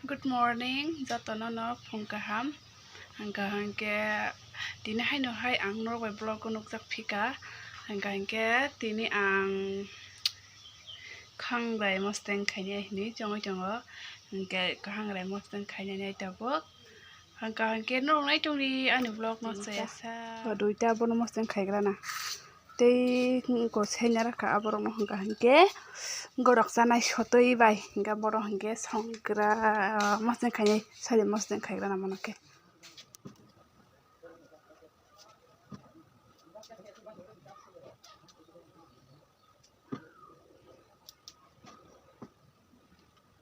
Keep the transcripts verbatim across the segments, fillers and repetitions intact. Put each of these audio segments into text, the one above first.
Good morning, jotono no phung kaham. Hwnkha hwnkhe tini haino hai ang norok bai vlog o nukjak phika. Hwnkha hwnkhe tini ang khangrai mosteng khainai hinwi chongwi tongo. Hwnkhe khangrai mosteng khainani ai tabuk. Hwnkha hwnkhe norok nai tongdi ani vlog no chaya sa. Duita bono mosteng khaigrana. Tei gosai narakha aborokno hwnkha hwnkhe gorok chanai sotwi bai hwnkhe borok hwnkhe songra mosdeng khainai sari mosdeng khaigrana mono khe.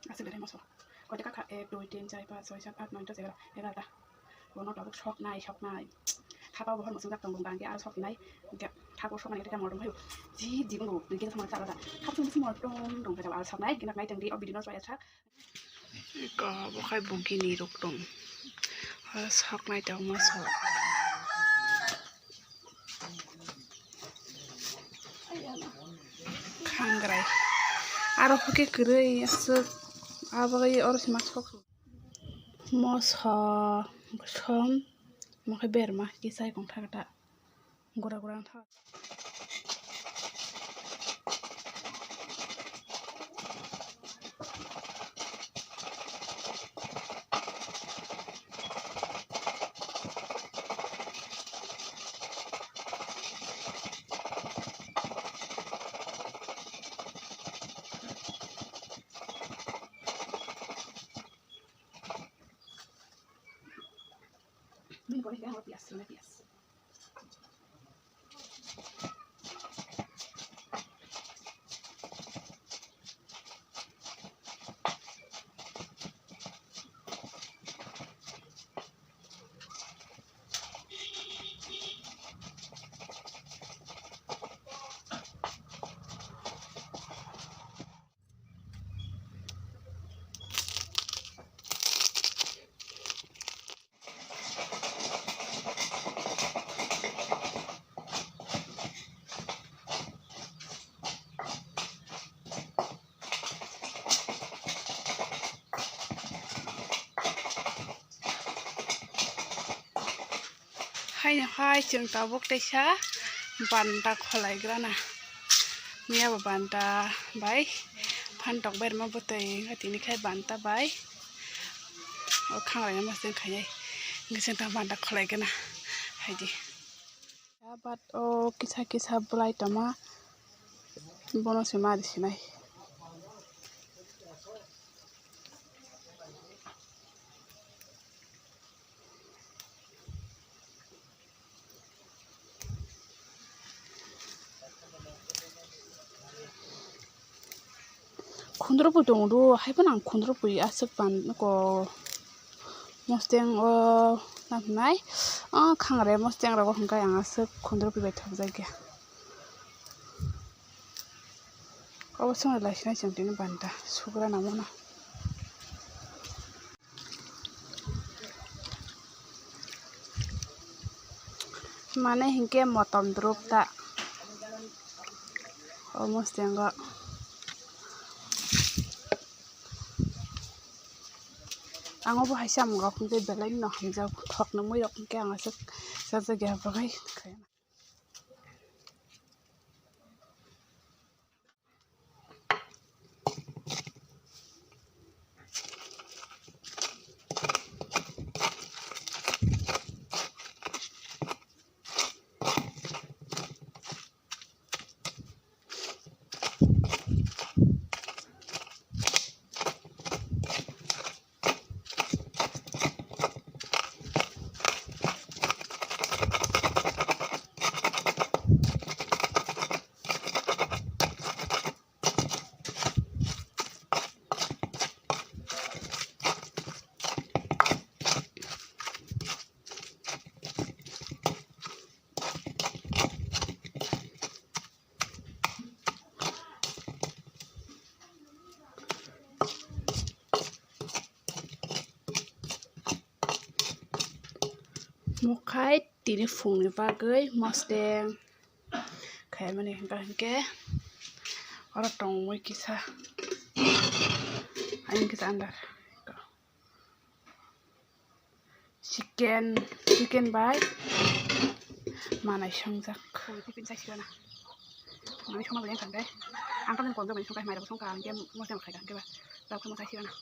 Aswk belai moso. Koita kakha ek, dui, tin, char, panch, choi, sat, at, noi, dos, egaro, egarota. Bono tabuk soknai, soknai. Thapa bohor muchungjak tong bung bangkhe aro soknai. Hwnkhe thapa soknai khe mortom hayo. Ji, ji bungo, hwnkhe samar chala da. Thapa soknai mortom dong khe aro soknai, ginak nai tongdi, o video no chaya sak. Iko bo khai bugini rok tong. Aro soknai tong moso. Khangrai. Aro hwnkhe kwrwi aswk. Abo oro se ma sok. Moso, som, mo khe berma kisa kong thakta. Gura gura wngkha. Bini pore hingke ang pias, sini pias. Haino hai chwng tabuk teisa banta kholaigrana. Miya bo banta bai phantok berma bwtwi wngkha, tini khai banta bai o khangraino mosdeng khainai. Hwnkhe chwng tamo banta kholaigana haidi. Abat o kisa kisa bwlai tongma, bono se mari sinai. Khundrupui tongo do, hai phano ang khundrupui aswk pan ko mosteng o nai o khangrai mosteng rogo hwnkhe ang aswk khundrupui bai thopjak ya. Obo swngcharlai sinai chwng tini banta sugra nangmano. Mane hinkhe motom drop ta. Omo sitengo. Ang obo hai samung rok hinkhe belai no hamjak thok nungwi rok hinkhe ang aswk sajagya bagwi. Mukhai tini phungni bagwi mosteng khaimani hwnkha hinkhe oro tongwi kisa, ani kisa andar. Chicken, chicken bai manai songjak. Tiffin sai sigana. Manai songma belai thangkhe. Ang tamo konjo manai songkha, mairok songkha, ang khe mosla khaikha, hwnkhe ba. Tamo khe mosla sigana.